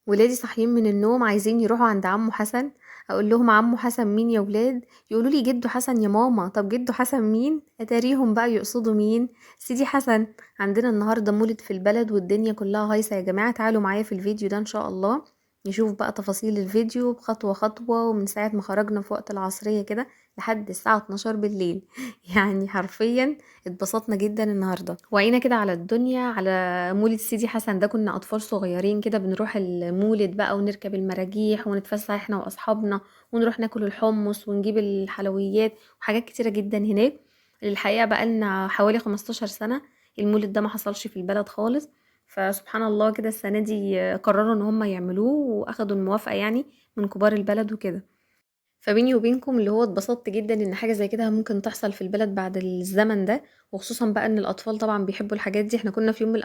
ولادي صاحيين من النوم عايزين يروحوا عند عمو حسن. اقول لهم عمو حسن مين يا ولاد؟ يقولوا لي جدو حسن يا ماما. طب جدو حسن مين؟ اتاريهم بقى يقصدوا مين؟ سيدي حسن. عندنا النهارده مولد في البلد والدنيا كلها هايصه يا جماعة. تعالوا معايا في الفيديو ده ان شاء الله نشوف بقى تفاصيل الفيديو بخطوة خطوة، ومن ساعة ما خرجنا في وقت العصرية كده لحد الساعة 12 بالليل. يعني حرفيا اتبسطنا جدا النهارده. وعينا كده على الدنيا على مولد سيدي حسن ده. كنا اطفال صغيرين كده بنروح المولد بقى ونركب المراجيح ونتفسح احنا واصحابنا، ونروح ناكل الحمص ونجيب الحلويات وحاجات كتيرة جدا هناك. الحقيقة بقى لنا حوالي 15 سنة المولد ده ما حصلش في البلد خالص، فسبحان الله كده السنة دي قرروا ان هم يعملوه واخدوا الموافقة يعني من كبار البلد وكده. فبيني وبينكم اللي هو اتبسطت جدا ان حاجة زي كده ممكن تحصل في البلد بعد الزمن ده، وخصوصا بقى ان الاطفال طبعا بيحبوا الحاجات دي. احنا كنا في يوم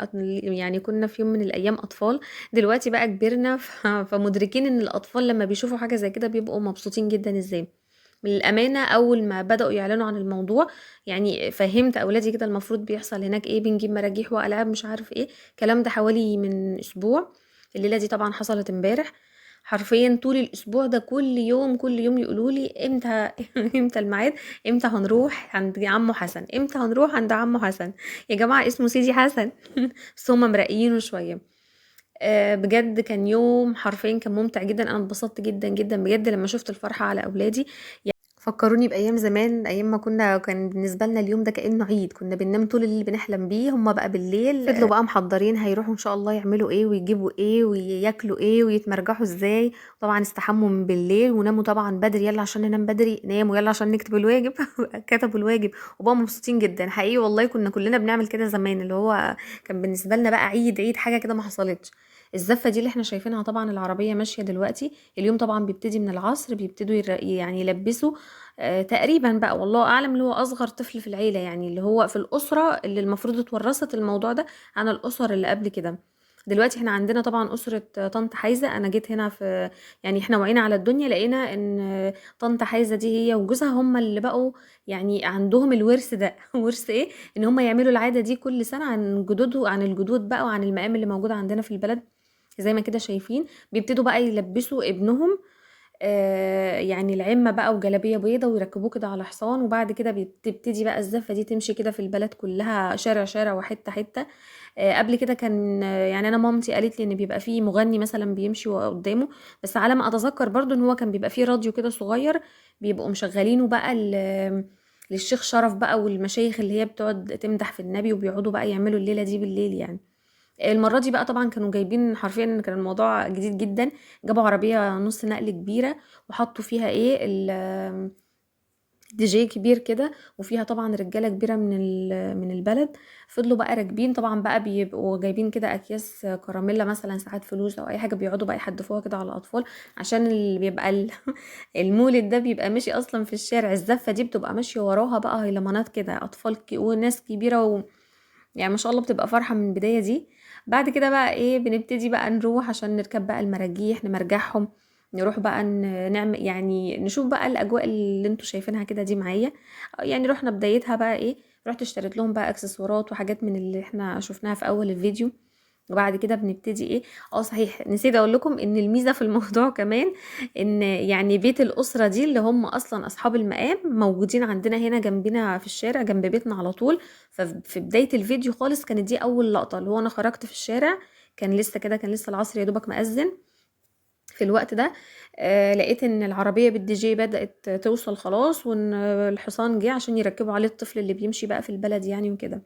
يعني كنا في يوم من الايام اطفال، دلوقتي بقى كبرنا فمدركين ان الاطفال لما بيشوفوا حاجة زي كده بيبقوا مبسوطين جدا. ازاي من الامانة اول ما بداوا يعلنوا عن الموضوع يعني فهمت اولادي كده المفروض بيحصل هناك ايه، بنجيب مراجيح والعاب مش عارف ايه الكلام ده حوالي من اسبوع. الليلة دي طبعا حصلت امبارح. حرفيا طول الاسبوع ده كل يوم كل يوم يقولوا لي امتى امتى الميعاد، امتى هنروح عند عمو حسن، امتى هنروح عند عمو حسن. يا جماعة اسمه سيدي حسن بس هما مرقيينه شوية. بجد كان يوم حرفيا كان ممتع جدا. انا اتبسطت جدا جدا بجد لما شفت الفرحة على اولادي. فكروني بايام زمان، ايام ما كان بالنسبة لنا اليوم ده كانه عيد، كنا بننام طول الليل بنحلم بيه. هما بقى بالليل فضلوا بقى محضرين هيروحوا ان شاء الله يعملوا ايه ويجيبوا ايه وياكلوا ايه ويتمرجحوا ازاي. طبعا استحموا من بالليل وناموا طبعا بدري، يلا عشان ننام بدري، ناموا يلا عشان نكتب الواجب كتبوا الواجب وبقوا مبسوطين جدا. حقيقي والله كنا كلنا بنعمل كده زمان، اللي هو كان بالنسبة لنا بقى عيد، عيد حاجة كده ما حصلتش. الزفه دي اللي احنا شايفينها طبعا العربية ماشية دلوقتي. اليوم طبعا بيبتدي من العصر، بيبتدوا يعني يلبسوا تقريبا بقى والله اعلم اللي هو اصغر طفل في العيلة، يعني اللي هو في الاسرة اللي المفروض اتورثت الموضوع ده عن الاسر اللي قبل كده. دلوقتي احنا عندنا طبعا اسره طنط حايزه. انا جيت هنا في يعني احنا وعينا على الدنيا لقينا ان طنط حايزه دي هي وجوزها هم اللي بقوا يعني عندهم الورث ده ورث ايه؟ ان هم يعملوا العادة دي كل سنة عن جدوده، عن الجدود بقى وعن المقام اللي موجود عندنا في البلد. زي ما كده شايفين بيبتدوا بقى يلبسوا ابنهم يعني العمة بقى وجلابية بيضة ويركبوه كده على حصان، وبعد كده بتبتدي بقى الزفة دي تمشي كده في البلد كلها شارع شارع وحتة حتة. قبل كده كان يعني أنا مامتي قالت لي إن بيبقى فيه مغني مثلا بيمشي قدامه، بس على ما أتذكر برضو إن هو كان بيبقى فيه راديو كده صغير بيبقوا مشغلينه بقى للشيخ شرف بقى والمشايخ اللي هي بتقعد تمدح في النبي، وبيقعدوا بقى يعملوا الليلة دي بالليل. يعني المرة دي بقى طبعا كانوا جايبين حرفيا كان الموضوع جديد جدا، جابوا عربية نص نقل كبيرة وحطوا فيها ايه دي جي كبير كده، وفيها طبعا رجالة كبيرة من البلد. فضلوا بقى راكبين طبعا بقى بيبقوا جايبين كده اكياس كراميلا مثلا ساعات فلوس او اي حاجة، بيقعدوا بقى يحدفوها كده على الاطفال عشان اللي بيبقى المولد ده بيبقى ماشي اصلا في الشارع، الزفة دي بتبقى ماشية وراها بقى هيلمانات كده اطفال وناس كبيرة يعني ما شاء الله بتبقى فرحة من البداية دي. بعد كده بقى ايه بنبتدي بقى نروح عشان نركب بقى المراجيح نمرجحهم، نروح بقى نعمل يعني نشوف بقى الاجواء اللي انتوا شايفينها كده دي معايا. يعني رحنا بدايتها بقى ايه، رحت اشتريت لهم بقى اكسسوارات وحاجات من اللي احنا شفناها في اول الفيديو. وبعد كده بنبتدي ايه، صحيح نسيت اقول لكم ان الميزة في الموضوع كمان ان يعني بيت الاسرة دي اللي هم اصلا اصحاب المقام موجودين عندنا هنا جنبنا في الشارع جنب بيتنا على طول. ففي بداية الفيديو خالص كانت دي اول لقطة، اللي هو انا خرجت في الشارع كان لسه كده، كان لسه العصر يا دوبك مأذن في الوقت ده. لقيت ان العربية بالدي جي بدات توصل خلاص، وان الحصان جه عشان يركبوا عليه الطفل اللي بيمشي بقى في البلد يعني وكده.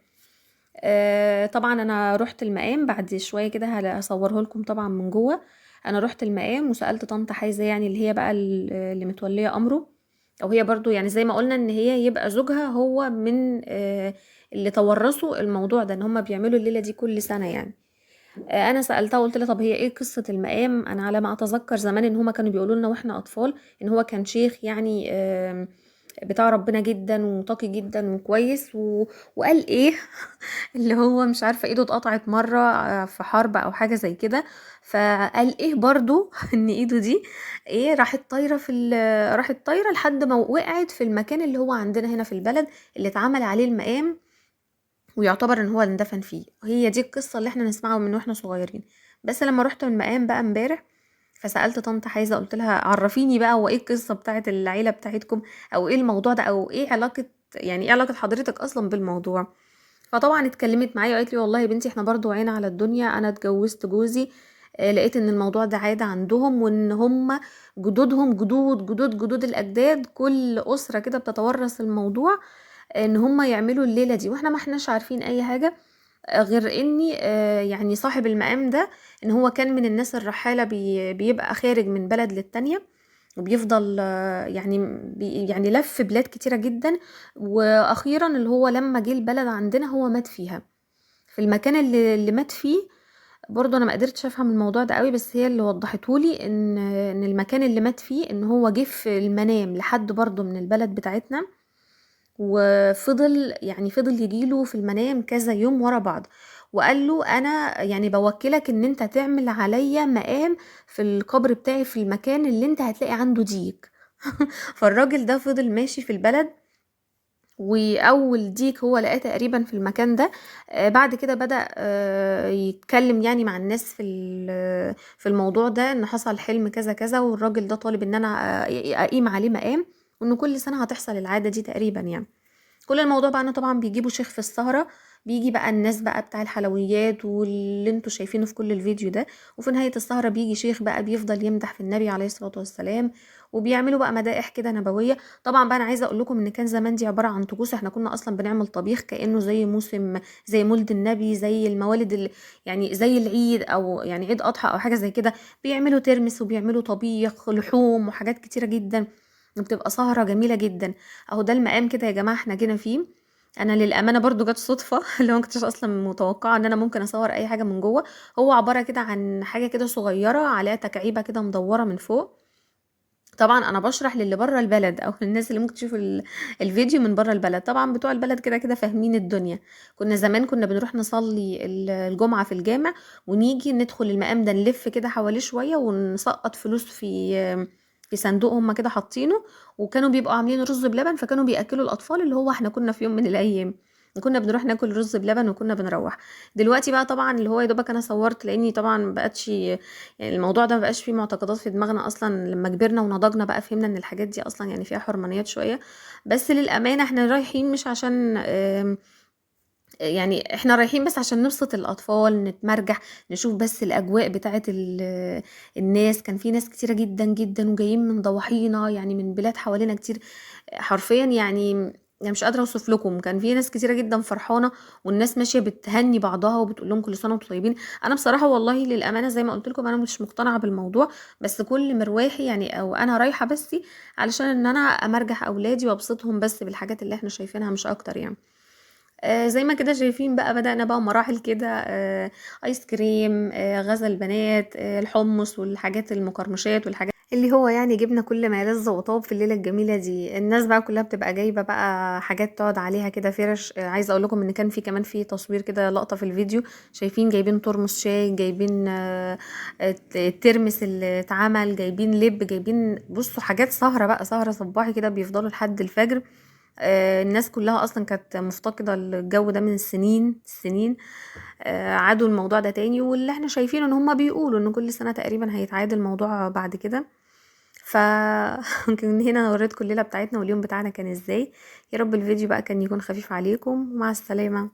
طبعا انا رحت المقام بعد شوية كده هصوره لكم طبعا من جوه. انا رحت المقام وسالت طنط حايزه يعني اللي هي بقى اللي متوليه امره، او هي برضو يعني زي ما قلنا ان هي يبقى زوجها هو من اللي تورثوا الموضوع ده، ان هم بيعملوا الليلة دي كل سنة يعني. انا سالتها وقلت لها طب هي ايه قصة المقام؟ انا على ما اتذكر زمان ان هما كانوا بيقولوا لنا واحنا اطفال ان هو كان شيخ يعني بتاع ربنا جدا وتقي جدا وكويس وقال ايه اللي هو مش عارفه ايده اتقطعت مرة في حرب او حاجة زي كده، فقال ايه برضو ان ايده دي ايه راحت طايره في راحت طايره لحد ما وقعت في المكان اللي هو عندنا هنا في البلد اللي اتعمل عليه المقام، ويعتبر ان هو اندفن فيه. هي دي القصة اللي احنا نسمعها من واحنا صغيرين. بس لما رحت المقام بقى امبارح فسألت طنط حايزة، قلت لها عرفيني بقى هو ايه القصة بتاعت العيلة بتاعتكم، او ايه الموضوع ده، او ايه علاقة، يعني ايه علاقة حضرتك اصلا بالموضوع. فطبعا اتكلمت معايا وقالت لي والله يا بنتي احنا برضو عينا على الدنيا، انا اتجوزت جوزي لقيت ان الموضوع ده عادة عندهم، وان هم جدودهم جدود جدود جدود الاجداد كل اسرة كده بتتورث الموضوع ان هم يعملوا الليلة دي، واحنا ما احناش عارفين اي حاجة غير اني يعني صاحب المقام ده ان هو كان من الناس الرحالة، بيبقى خارج من بلد للتانية وبيفضل يعني يعني لف بلاد كتيرة جدا، واخيرا اللي هو لما جه البلد عندنا هو مات فيها في المكان اللي مات فيه. برضه انا ما قدرتش افهم الموضوع ده قوي، بس هي اللي وضحته لي ان المكان اللي مات فيه ان هو جه في المنام لحد برضه من البلد بتاعتنا، وفضل يعني فضل يجيله في المنام كذا يوم ورا بعض، وقال له انا يعني بوكلك ان انت تعمل عليا مقام في القبر بتاعي في المكان اللي انت هتلاقي عنده ديك. فالراجل ده فضل ماشي في البلد، واول ديك هو لقاه تقريبا في المكان ده. بعد كده بدأ يتكلم يعني مع الناس في الموضوع ده، ان حصل حلم كذا كذا، والراجل ده طالب ان انا اقيم عليه مقام، وان كل سنة هتحصل العادة دي تقريبا. يعني كل الموضوع بقى انه طبعا بيجيبوا شيخ في السهرة، بيجي بقى الناس بقى بتاع الحلويات واللي انتوا شايفينه في كل الفيديو ده، وفي نهاية السهرة بيجي شيخ بقى بيفضل يمدح في النبي عليه الصلاة والسلام، وبيعملوا بقى مدائح كده نبوية. طبعا بقى انا عايزة اقول لكم ان كان زمان دي عبارة عن طقوس، احنا كنا اصلا بنعمل طبيخ كأنه زي موسم، زي مولد النبي، زي الموالد يعني زي العيد، او يعني عيد اضحى او حاجة زي كده، بيعملوا ترمس وبيعملوا طبيخ لحوم وحاجات كتيرة جدا، وبتبقى سهرة جميلة جدا. اهو ده المقام كده يا جماعة احنا جينا فيه. انا للامانة برضو جت صدفة اللي هو ما كنتش اصلا متوقعه ان انا ممكن اصور اي حاجة من جوه. هو عبارة كده عن حاجة كده صغيرة عليها تكعيبه كده مدورة من فوق. طبعا انا بشرح للي بره البلد او للناس اللي ممكن تشوف الفيديو من بره البلد، طبعا بتوع البلد كده كده فاهمين الدنيا. كنا زمان بنروح نصلي الجمعة في الجامع، ونيجي ندخل المقام ده نلف كده حواليه شوية ونسقط فلوس في صندوق هم كده حاطينه، وكانوا بيبقوا عاملين رز بلبن، فكانوا بياكلوا الاطفال، اللي هو احنا كنا في يوم من الايام كنا بنروح ناكل رز بلبن وكنا بنروح. دلوقتي بقى طبعا اللي هو يا دوبك انا صورت، لاني طبعا ما بقتش يعني الموضوع ده ما بقاش فيه معتقدات في دماغنا اصلا، لما كبرنا ونضجنا بقى فهمنا ان الحاجات دي اصلا يعني فيها حرمانيات شوية. بس للامانة احنا رايحين مش عشان يعني احنا رايحين بس عشان نبسط الاطفال، نتمرجح، نشوف بس الاجواء بتاعه الناس. كان في ناس كتيرة جدا جدا وجايين من ضواحينا، يعني من بلاد حوالينا كتير حرفيا، يعني انا مش قادرة اوصف لكم، كان في ناس كتيرة جدا فرحانة، والناس ماشية بتهني بعضها وبتقول لهم كل سنة وانتم طيبين. انا بصراحة والله للامانة زي ما قلت لكم انا مش مقتنعة بالموضوع، بس كل مرواحي يعني او انا رايحة بس علشان ان انا امرجح اولادي وابسطهم بس بالحاجات اللي احنا شايفينها مش اكتر يعني. زي ما كده شايفين بقى بدأنا بقى مراحل كده، ايس كريم، غزل بنات، الحمص والحاجات المقرمشات والحاجات اللي هو يعني جبنا كل ما يلذ وطاب في الليلة الجميلة دي. الناس بقى كلها بتبقى جايبة بقى حاجات تقعد عليها كده فرش. عايزة اقول لكم ان كان في كمان في تصوير كده لقطة في الفيديو، شايفين جايبين ترمس شاي، جايبين الترمس اللي اتعمل، جايبين لب، جايبين بصوا حاجات سهرة بقى، سهرة صباحي كده بيفضلوا لحد الفجر. الناس كلها اصلا كانت مفتقده الجو ده من سنين سنين. عادوا الموضوع ده تاني، واللي احنا شايفينه ان هما بيقولوا ان كل سنة تقريبا هيتعاد الموضوع بعد كده. ف كان هنا وريتكم الليلة بتاعتنا واليوم بتاعنا كان ازاي. يا رب الفيديو بقى كان يكون خفيف عليكم، ومع السلامة.